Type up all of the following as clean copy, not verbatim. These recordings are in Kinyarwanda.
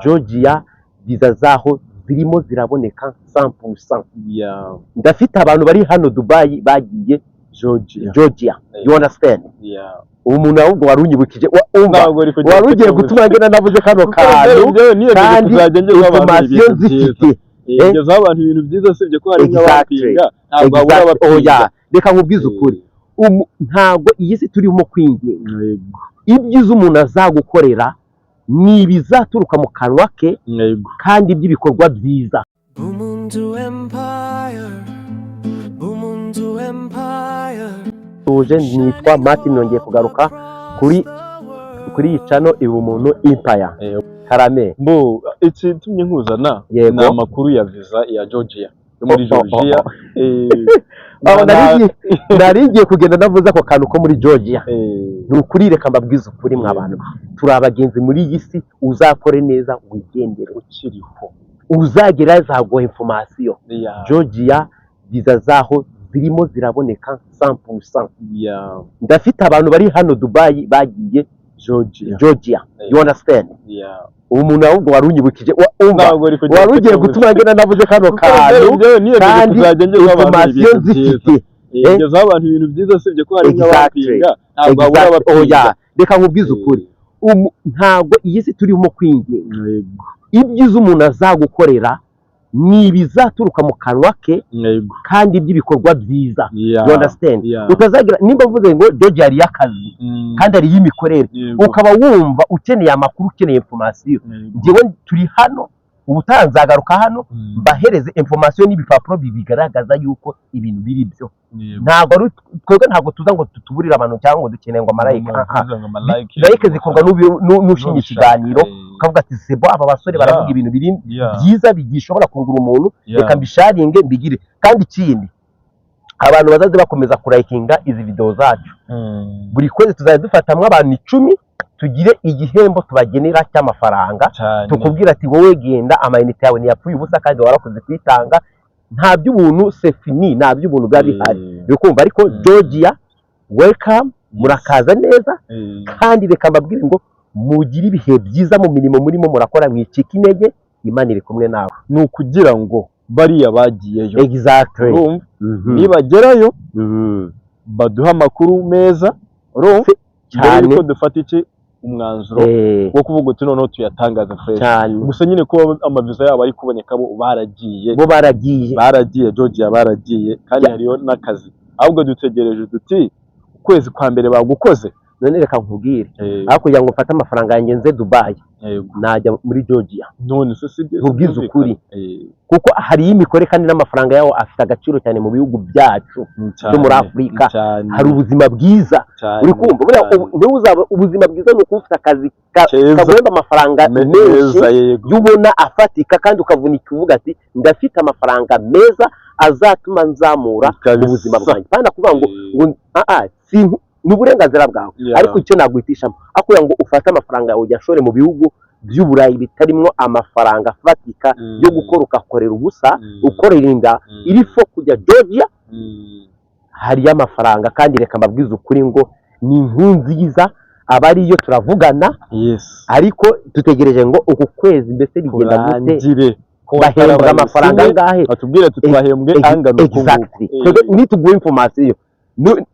Georgia, viza zaho zirimo ziraboneka 100%. Ndafite abantu bari hano Dubai bagiye Georgia. Georgia, you understand? Yeah. Ubu muntu ahubwo wari unyibukije umva, Ntabwo uri kugenda wari ugiye kukibuza. gutuma ngenda navuze kano Kuko kantu njyewe niyemeje kandi kuzajya ngezaho abantu information ibintu byiza. zifite. Ngezaho abantu ibintu byiza, usibye ko hari n'abapinga, ntabwo habura Oya, abapinga. reka nkubwize ukuri. Ntabwo iyi si turimo kwinginga. Ibyiza umuntu azagukorera ni ibizaturuka mu kanwa ke kandi by'ibikorwa byiza. Bumuntu Empire, Bumuntu Empire. Tuje, nitwa Martin, nongeye kugaruka kuri iyi channel Ubumuntu Empire. Karame. Mbo ikitumye nkuzana ni amakuru ya visa ya Georgia, yo muri Oh, Georgia. oh. Aho nari ngiye kugenda navuze ako kantu ko muri Georgia. Ni ukuri, reka mbabwize ukuri, mwa bantu, turi abagenzi muri iyi si. Uzakore neza wigendere. Ukiriho. Uzagera azaguha information. Georgia, viza zaho zirimo ziraboneka 100%. Ndafite abantu bari hano Dubai bagiye Georgia. Georgia, you understand? Yeah. Ubu muntu ahubwo wari unyibukije umva, Ntabwo uri kugenda wari ugiye kukibuza. gutuma ngenda navuze kano Kuko kantu njyewe niyemeje kandi kuzajya ngezaho abantu information ibintu byiza. zifite. Ngezaho abantu ibintu byiza, usibye ko hari n'abapinga, ntabwo habura abapinga. Oya, reka nkubwize ukuri. Ntabwo iyi si turimo kwinginga. Ibyiza umuntu azagukorera ni ibizaturuka mu kanwa ke kandi by'ibikorwa byiza. You understand? Yeah. Utazagira nimba mvuze ngo Georgia hariyo akazi kandi hariyo imikorere, ukaba wumva ukeneye amakuru, ukeneye information, njyewe turi hano, ubutaha nzagaruka hano mbahereze information n'ibipapuro bibigaragaza yuko ibintu biri byo. Ntabwo ari twebwe, ntabwo tuza ngo tutuburire abantu cyangwa ngo dukeneye ngo ama like. Ah, ah. Ngo ama like. Like zikorwa n'ushinga N'ubishaka, ikiganiro, ukavuga ati: "Sebo, aba basore baravuga ibintu biri byiza bigishobora kungura umuntu, reka mbisharinge mbigire." Kandi ikindi, abantu bazaze bakomeza kurayikinga izi video zacu. Buri kwezi tuzajya dufatamwo abantu 10, tugire igihembo tubagenera cy'amafaranga. Tukubwira ati: "Wowe genda, amayinite yawe ntiyapfuye ubusa kandi warakoze kuyitanga." Nta by'ubuntu, c'est fini, nta by'ubuntu biba bihari. Uri kumva? Ariko Georgia, welcome, murakaza neza. Kandi reka mbabwire ngo mugire ibihe byiza mu mirimo murimo murakora, mwicika intege, Imana iri kumwe nawe. Ni ukugira ngo bariya bagiyeyo, urumva, nibagerayo baduhe amakuru meza, urumva, mbere yuko dufata iki umwanzuro wo kuvuga uti noneho tuyatangaza fresh. Gusa nyine kuba amaviza yabo ari kuboneka, bo baragiye. Bo baragiye. Baragiye Georgia, baragiye kandi hariyo n'akazi. Ahubwo dutegereje duti ukwezi kwa mbere bagukoze. None reka nkubwire, aho kugira ngo mfate amafaranga yanjye nze Dubai, najya muri Georgia. None se si byo? Nkubwize ukuri. Kuko hariyo imikore kandi n'amafaranga yawo afite agaciro cyane mu bihugu byacu byo muri Afurika. Hari ubuzima bwiza. Uri kumva? Buriya niba uzaba ubuzima bwiza ni ukuba ufite akazi Keza. kaguhemba amafaranga menshi, meza, yego. Yo ubona afatika, kandi ukavunika uvuga ati: "Ndafite amafaranga meza azatuma nzamura ubuzima bwanjye." Kandi kuvuga ngo ngo ah ah, si ni uburenganzira bwawe, ariko icyo naguhitishamo aho kugira ngo ufate amafaranga yawe uyashore mu bihugu by'Uburayi bitarimwo amafaranga afatika yo gukora, ugakorera ubusa, ukorera inda, iri fo kujya Georgia, hariyo amafaranga. Kandi reka mbabwize ukuri ngo ni inkuru nziza, aba ariyo turavugana, ariko dutegereje ngo uku kwezi mbese bigenda gute, kurangire, bahembwa amafaranga angahe? Batubwire ati twahembwe angana uku nguku. Exactly. Twebwe nituguha information,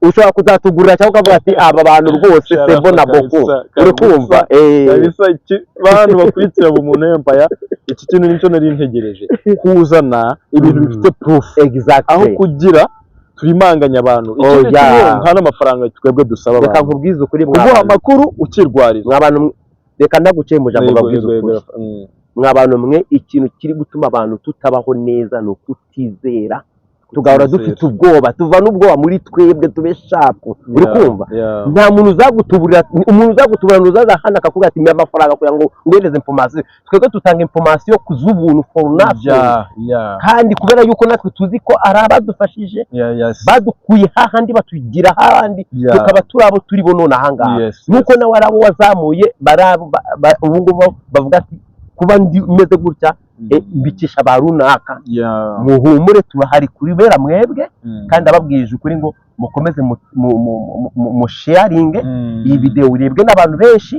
ushobora kuzatugurira cyangwa ukavuga ati: "Aba bantu rwose c'est bon na beaucoup." Uri kumva? Kabisa, bantu bakurikira Bumuntu Empire, iki kintu nicyo nari ntegereje, kuzana ibintu bifite proof aho kugira turimanganya abantu. Ikindi kimwe, nta n'amafaranga twebwe dusaba Reka abantu. nkubwize ukuri, mwa Kuguha bantu. amakuru ukirwariza. Mwa bantu mwe, reka ndaguciye mu jambo, mbabwize ukuri. Mwa bantu mwe, ikintu kiri gutuma abantu tutabaho neza ni ukutizera, tugahora Kutizera. dufite ubwoba. Tuva n'ubwoba muri twebwe, tube sharp. Uri kumva? Yeah. Nta muntu uzagutuburira. Umuntu uzagutuburira ni uzaza hano akakubwira ati: "Mpa amafaranga kugira ngo nguhereze information." Twebwe tutanga information ku z'ubuntu, for nothing. Kandi kubera yuko natwe tuzi ko ari abadufashije, badukuye hahandi batugira hahandi, tukaba turi abo turi bo none ahangaha. Nuko nawe ari abo wazamuye, bari abo ubu ngubu bavuga ati: "Kuba ndi meze gutya Mbikisha ba runaka. Muhumure, turahari kubera mwebwe. Kandi ababwije ukuri ngo mukomeze musharinge iyi video, irebwe n'abantu benshi.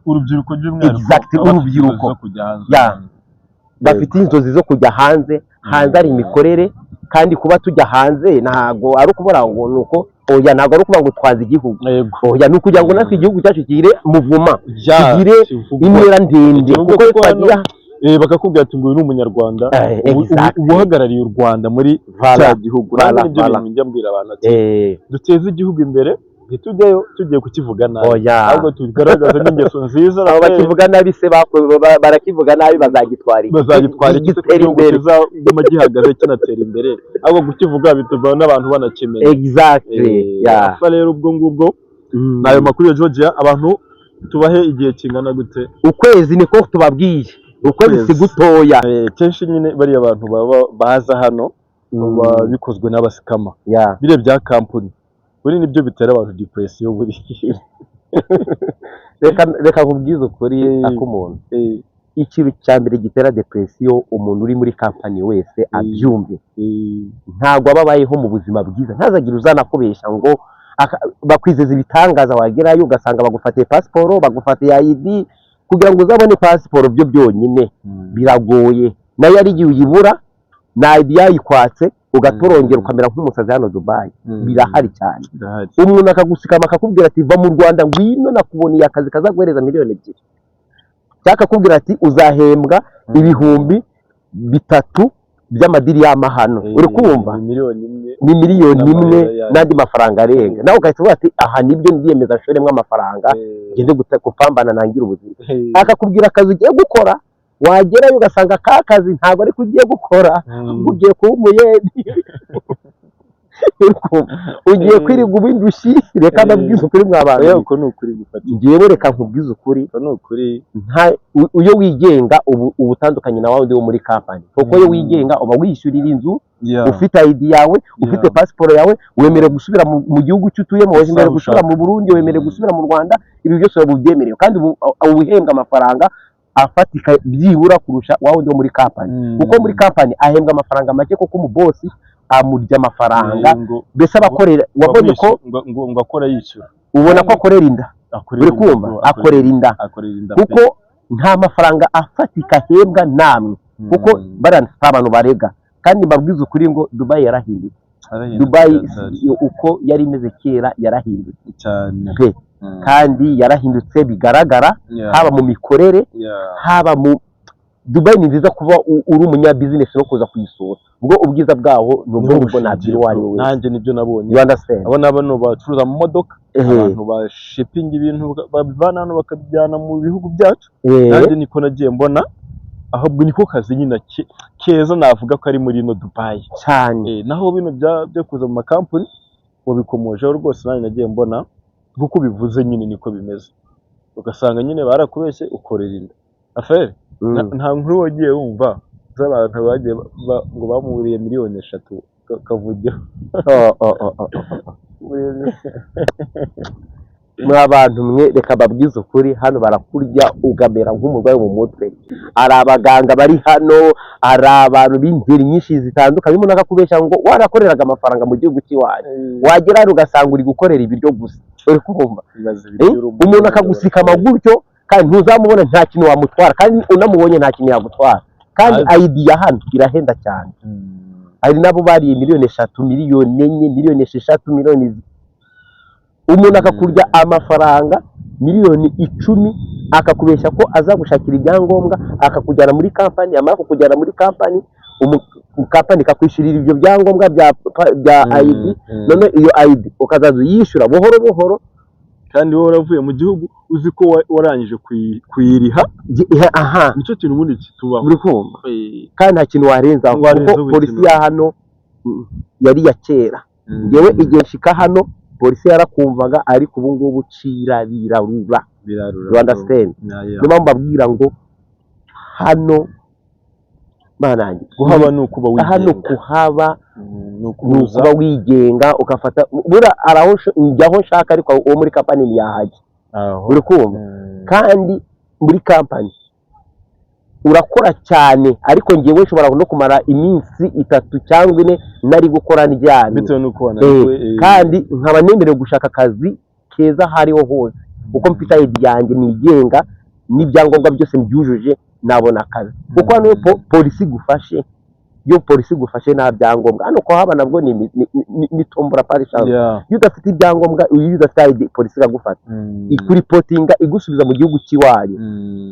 Urubyiruko by'umwihariko, Exactly, abafite urubyiruko. inzozi zo kujya hanze. Yeah. Bafite inzozi zo kujya hanze. Hanze hari imikorere, kandi kuba tujya hanze ntabwo ari ukubura ngo ni uko, oya, ntabwo ari ukuvuga ngo twaza igihugu, oya, ni ukugira ngo natwe igihugu cyacu kigire muvuma, kigire kivugwa. Intera ndende. Kivugwa, kuko kuko hano twagira bakakubwira ati ngo uyu ni umunyarwanda, ubu uhagarariye u Rwanda muri Voilà. cya gihugu. Voilà, Nanjye nibyo voilà. bintu njya mbwira abantu ati duteze igihugu imbere, ntitujyayo tugiye kukivuga nabi, Oya. ahubwo tugaragaze n'ingeso nziza. Abo bakivuga nabi se barakivuga nabi, bazagitwara iki? Bazagitwara iki se ko Gitera igihugu imbere. kizaguma gihagaze kinatera imbere? Ahubwo kukivuga bituma n'abantu banakimenya. Apfa rero ubwo ngubwo ni ayo makuru ya Georgia. Abantu tubahe igihe kingana gute? Ukwezi niko tubabwiye, ukwezi si Ukwezi. gutoya. Kenshi nyine bariya bantu baba baza hano baba bikozwe n'aba scammer, biriya bya kampani buri nibyo bitera abantu depression buriya. Reka nkubwize ukuri ak'umuntu. Ikintu cya mbere gitera depression, umuntu uri muri kampani wese abyumve, ntabwo aba abayeho mu buzima bwiza. Ntazagire uzanakubesha ngo bakwizeza ibitangaza, wagerayo ugasanga bagufatiye pasiporo, bagufatiye ID. Kugira ngo uzabone pasiporo byo byonyine biragoye, nayo ari igihe uyibura na ID yayikwatse, ugatorongera, ukamera nk'umusazi. Hano Dubai birahari cyane. Birahari. Umuntu akagusikama akakubwira ati: "Va mu Rwanda ngwino, nakuboneye akazi kazaguhereza miliyoni 2," cyangwa akakubwira ati: "Uzahembwa 3000 by'amadiriyama hano." Uri kumva? Ni miliyoni 1. Ni miliyoni 1 n'amayero yayo. N'andi mafaranga arenga. Nawe ugahita uvuga ati: "Aha nibyo, ndiyemeza nshoremo amafaranga, ngende gupambana nangire ubuzima." Akakubwira akazi ugiye gukora, wagerayo ugasanga ka kazi ntabwo ariko ugiye gukora, ugiye kuba umuyedi, ugiye kwirirwa uba indushyi. Reka mbabwize ukuri mwa bantu. Oya, uko ni ukuri gufatika. Njyewe reka nkubwize ukuri. Uko ni ukuri. Nta iyo wigenga ubu utandukanye na wa wundi wo muri kampani, kuko iyo wigenga uba wishyurira inzu, ufite ID yawe, ufite pasiporo yawe, wemerewe gusubira mu gihugu cyo utuyemo, wemerewe Isaha gusubira ushaka. mu Burundi, wemerewe gusubira mu Rwanda. Ibi byose uba ubyemerewe, kandi uba uhembwa amafaranga afatika byibura kurusha wa wundi wo muri kampani, kuko muri kampani ahembwa amafaranga make, kuko umubosi amurya amafaranga. Ngo Mbese abakorera, wabonye ko ngo akora yishyura. Ubona ko akorera inda. Akorera Uri kumva? inda, Akorera inda. Akorera inda pe. Kuko nta mafaranga afatika ahembwa namwe, kuko bariya si abantu barega. Kandi mbabwize ukuri ngo Dubai yarahindutse. Yarahindutse. Dubai Cyane. uko yari imeze kera yarahindutse Cyane. pe. Kandi yarahindutse bigaragara, haba mu mikorere, haba mu Dubai ni nziza kuba uri umunyabizinesi no kuza kuyisura. Ubwo ubwiza bwaho ni ubwo ngubwo nabwira uwo ari we wese. Nanjye nibyo nabonye. You understand? Abo ni abantu bacuruza mu modoka, abantu bashipinga ibintu babivana hano bakabijyana mu bihugu byacu. Nanjye niko nagiye mbona, ahubwo niko kazi nyine keza navuga ko ari muri ino Dubai. Cyane. Naho bino byo kuza mu makampani wabikomojeho rwose, nanjye nagiye mbona nk'uko ubivuze nyine niko bimeze, ugasanga nyine barakubeshye, ukorera inda afere. Nta nkuru wagiye wumva z'abantu bagiye ngo bamuriye miliyoni 3 kavugiro? Oh. Mwa bantu mwe, reka babwize ukuri, hano barakurya ugamera nk'umurwayi wo mu mutwe. Hari abaganga bari hano, hari abantu b'ingeri nyinshi zitandukanye. Umuntu akakubeshya ngo warakoreraga amafaranga mu gihugu cy'iwanyu, wagera hano ugasanga uri gukorera ibiryo gusa. Uri kumva? Ibaze ibiryo uri Umuntu akagusikama gutyo, kandi ntuzamubona, nta kintu wamutwara, kandi unamubonye nta kintu yagutwara. Kandi ID ya hano irahenda cyane. Hari nabo bariye miliyoni 3, miliyoni 4, miliyoni 6, miliyoni umuntu akakurya amafaranga miliyoni 10, akakubeshya ko azagushakira ibyangombwa, akakujyana muri kampani. Yamara kukujyana muri kampani, kampani ikakwishyurira ibyo byangombwa bya ID, none iyo ID ukazaza uyishyura buhoro buhoro. Kandi wowe waravuye mu gihugu uzi ko warangije kuyiriha. Aha. Nicyo kintu ubundi kitubaho. Uri kumva? Kandi nta kintu warenzaho, Warenzaho kuko polisi ikintu. ya hano yari iya kera. Ngewe igihe nshika hano polisi yarakumvaga, ariko ubu ngubu cira birarura. Birarura. You understand? Yeah. Niyo mpamvu mbabwira ngo hano mana yanjye, Kuhaba ni ukuba wigenga. Hano kuhaba Ni ni ukuza ukuba wigenga, ugafata buriya hari aho njya aho nshaka, ariko uwo muri kampani ntiyahajya. Aho. Uri kumva? Kandi muri kampani Urakora cyane, ariko ngewe nshobora no kumara iminsi 3 cyangwa 4 nari gukora ndyamye. Bitewe n'uko wananiwe. Kandi nkaba nemerewe gushaka akazi keza aho ariho hose, kuko mfite ID yanjye nigenga n'ibyangombwa byose mbyujuje, nabona akazi. Kuko hano iyo polisi igufashe, iyo polisi igufashe nta byangombwa, hano kuhaba nabwo ni tombora par chance. Iyo udafite ibyangombwa, iyo udafite ID, polisi iragufata, ikureportinga, igusubiza mu gihugu cy'iwanyu.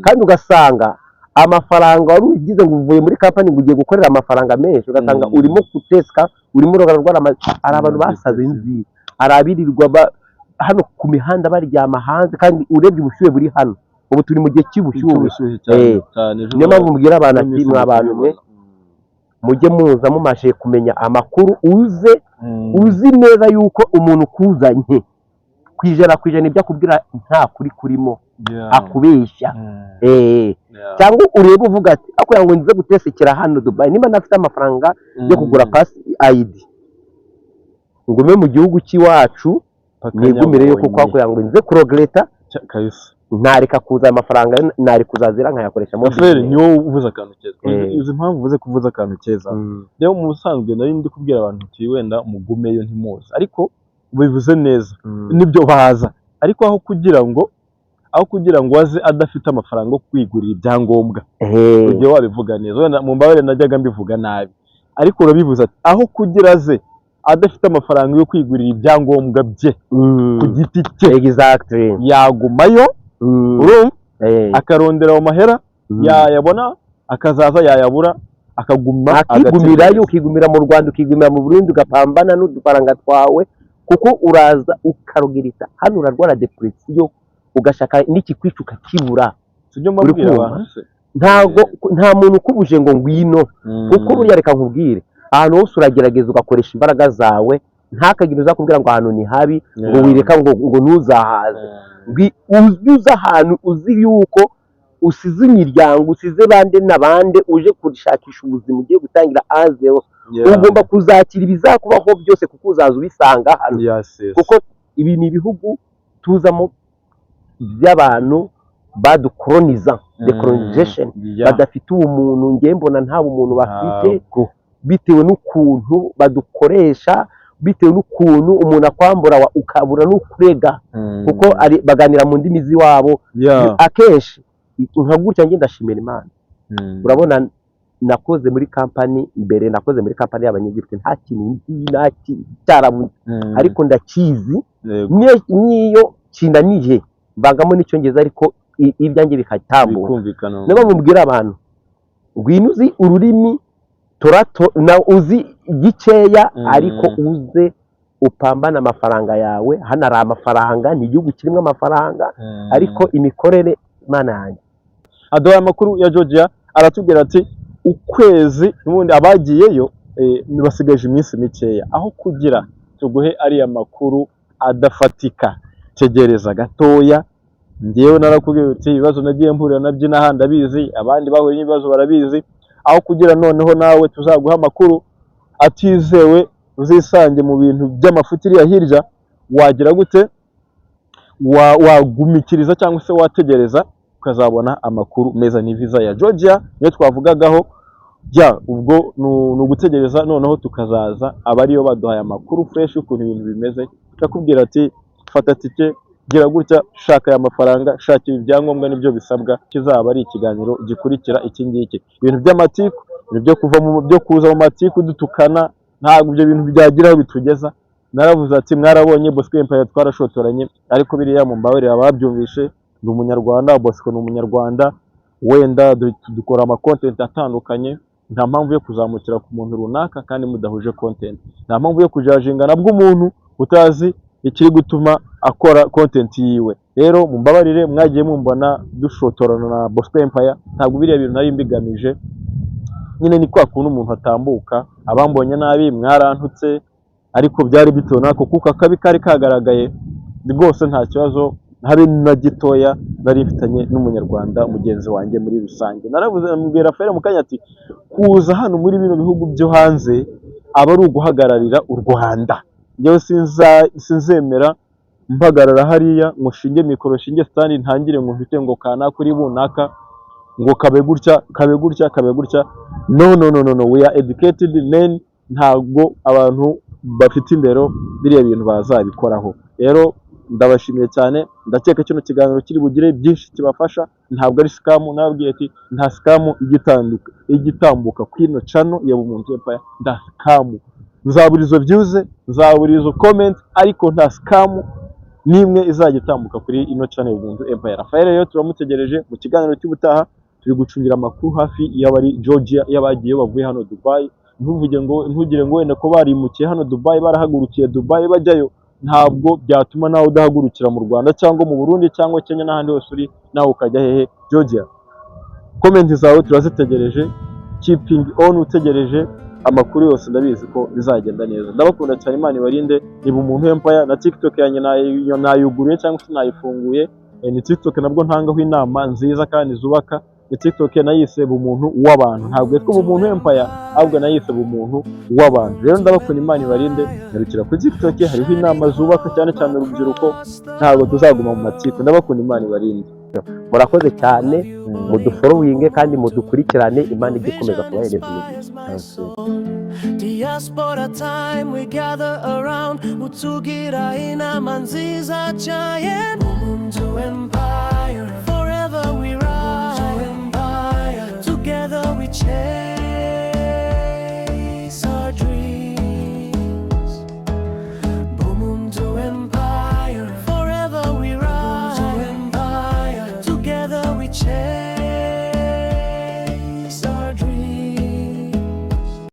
Kandi ugasanga amafaranga wari ugize ngo uvuye muri company ngo ugiye gukorera amafaranga menshi, ugasanga urimo guteseka, urimo urarwara. Hari abantu basaze nzi, hari abirirwa hano ku mihanda baryama hanze, kandi urebye ubushyuhe buri hano, ubu turi mu gihe cy'ubushyuhe. Cy'ubushyuhe cyane. Cyane ejo. Niyo mpamvu mbwira abantu ino ati minsi mwa bantu mwe, tubibona. mujye muza mumaze kumenya amakuru, uze uzi neza yuko umuntu ukuzanye 100% ibyo akubwira nta kuri kurimo, akubeshya. Cyangwa urebe uvuga ati aho kugira ngo nze gutesekera hano Dubai, niba ntafite amafaranga yo kugura pasi ID, ngume mu gihugu cy'iwacu, Paka nigumireyo, kuko aho nyabonye. kugira ngo nze kuregretta, Kabisa. ntareka kuza amafaranga, nari kuzazira nkayakoresha muri Rafael, business. ni wowe uvuze akantu keza. Uzi impamvu uvuze kuvuza akantu keza? Rero mu busanzwe nari ndi kubwira abantu uti wenda mugumeyo ntimuze, ariko bivuze neza, nibyo, baza, ariko aho kugira ngo aze adafite amafaranga yo kwigurira ibyangombwa. Ugiye wabivuga neza, wenda mumbabarire najyaga mbivuga nabi, ariko urabivuze ati aho kugira aze adafite amafaranga yo kwigurira ibyangombwa bye ku giti cye, yagumayo, urumva, akarondera ayo mahera, yayabona akazaza, yayabura akaguma, akigumirayo. Agategereza. Ukigumira mu Rwanda, ukigumira mu Burundi, ugapambana n'udufaranga twawe, kuko uraza ukaregretta hano, urarwara depression, ugashaka n'ikikwica ukakibura. Sibyo Uri mbabwira kumva? abantu se? Ntago nta muntu ukubuje ngo ngwino, kuko buriya reka nkubwire, ahantu hose uragerageza ugakoresha imbaraga zawe, ntakagire uzakubwira ngo ahantu ni habi, ngo wireka ngo ntuzahaze. Ujye uza ahantu uzi yuko usize imiryango, usize bande na bande, uje gushakisha ubuzima, ugiye gutangira à zéro. Ugomba kuzakira ibizakubaho byose, kuko uzaza ubisanga hano. Yes. Kuko ibi ni ibihugu tuzamo by'abantu badukoloniza, decolonization, badafite ubumuntu. Njye mbona nta bumuntu bafite, Ntabwo. bitewe n'ukuntu badukoresha, bitewe n'ukuntu umuntu akwambura ukabura n'ukurega, kuko ari baganira mu ndimi z'iwabo. Akenshi nka gutya njye ndashimira Imana. Urabona nakoze muri company mbere, nakoze muri company y'Abanyegipte, nta kintu nzi, nta cyarabu, ariko ndakizi. N'iyo kinanije mbangamo n'icyongereza, ariko ibyanjye bikatambuka. Bikumvikana. Niyo mpamvu mbwira abantu, ngwino uzi ururimi torato na uzi gikeya, ariko uze upambane amafaranga yawe. Hano hari amafaranga, ni igihugu kirimo amafaranga, ariko imikorere, Mana yanjye. Aduhaye amakuru ya Georgia, aratubwira ati ukwezi n'ubundi abagiyeyo basigaje iminsi mikeya. Aho kugira tuguhe ariya makuru adafatika, tegereza gatoya. Njyewe narakubwiye uti ibibazo nagiye mpurira nabyo inaha ndabizi, abandi bahuye n'ibibazo barabizi. Aho kugira noneho nawe tuzaguha amakuru atizewe, uzisange mu bintu by'amafuti iriya hirya, wagira gute? Wagumikiriza cyangwa se wategereza ukazabona amakuru meza. Ni visa ya Georgia niyo twavugagaho. Jya ubwo ni ugutegereza, noneho tukazaza aba ariyo baduhaye amakuru fresh y'ukuntu ibintu bimeze, tukakubwira ati fata tike, gira gutya, shaka aya mafaranga, shaka ibi byangombwa nibyo bisabwa. Kizaba ari ikiganiro gikurikira iki ngiki. Ibintu by'amatiku, ibintu byo kuva mu byo kuza mu matiku dutukana, ntabwo ibyo bintu byagira aho bitugeza. Naravuze ati mwarabonye Bosco Empire twarashotoranye, ariko biriya mumbabarire ababyumvishe, ndi umunyarwanda, Bosco ni umunyarwanda, wenda dukora ama content atandukanye. Nta mpamvu yo kuzamukira ku muntu runaka kandi mudahuje content, nta mpamvu yo kujudginga nabwo umuntu utazi ikiri gutuma akora content yiwe. Rero mumbabarire mwagiye mumbona dushotorana na Bosco Empire, ntabwo biriya bintu nari mbigamije. Nyine ni kwa kuntu umuntu atambuka, abambonye nabi mwarantutse, ariko byari bitewe n'ako kuko akabi kari kagaragaye rwose. Nta kibazo habe na gitoya nari mfitanye n'umunyarwanda mugenzi wanjye muri rusange. Naravuze, mbwira Rafael mu kanya ati kuza hano muri bino bihugu byo hanze aba ari uguhagararira u Rwanda. Njyewe sinzemera mpagarara hariya ngo nshinge mikoro, nshinge stand, ntangire ngo mfite ngo kanaka uri bunaka. Ngo kabe gutya, kabe gutya, kabe gutya. No, no, no, no, no, we are educated men. Ntabwo abantu bafite indero biriya bintu bazabikoraho. Rero ndabashimiye cyane. Ndakeka kino kiganiro kiri bugire byinshi kibafasha. Ntabwo ari scam. Nababwiye ati nta scam igitanduka igitambuka kwino channel ya Bumuntu Empire. Nta scam. Nzabura izo views, nzabura izo comment, ariko nta scam n'imwe izajya itambuka kuri ino channel ya Bumuntu Empire. Rafael rero turamutegereje mu kiganiro cy'ubutaha. Turi gucungira amakuru hafi y'abari Georgia, y'abagiye bavuye hano Dubai. Ntuvuge ngo, ntugire ngo wenda ko barimukiye hano Dubai, barahagurukiye Dubai bajyayo, ntabwo byatuma nawe udahagurukira mu Rwanda cyangwa mu Burundi cyangwa Kenya n'ahandi hose uri, nawe ukajya hehe? Georgia. Comment zawe turazitegereje. Keeping on, utegereje amakuru yose, ndabizi ko bizagenda neza. Ndabakunda cyane, Imana ibarinde. Niba Umuntu Empire na TikTok yanjye nayuguruye cyangwa se nayifunguye. Ni TikTok nabwo ntangaho inama nziza kandi zubaka. Ni TikTok nayise Bumuntu w'Abantu, ntabwo yitwa Bumuntu Empire, ahubwo nayise Bumuntu w'Abantu. Rero ndabakunda, Imana ibarinde. Nyarukira kuri TikTok, hariho inama zubaka cyane cyane urubyiruko. Ntabwo tuzaguma mu matiku. Ndabakunda, Imana ibarinde. Murakoze cyane, mudufollowinge kandi mudukurikirane. Imana ijye ikomeza kubahereza imigisha. Diaspora time, we gather around, utugira inama nziza cyane. Ubuntu Empire, forever we rise. Empire, together we change.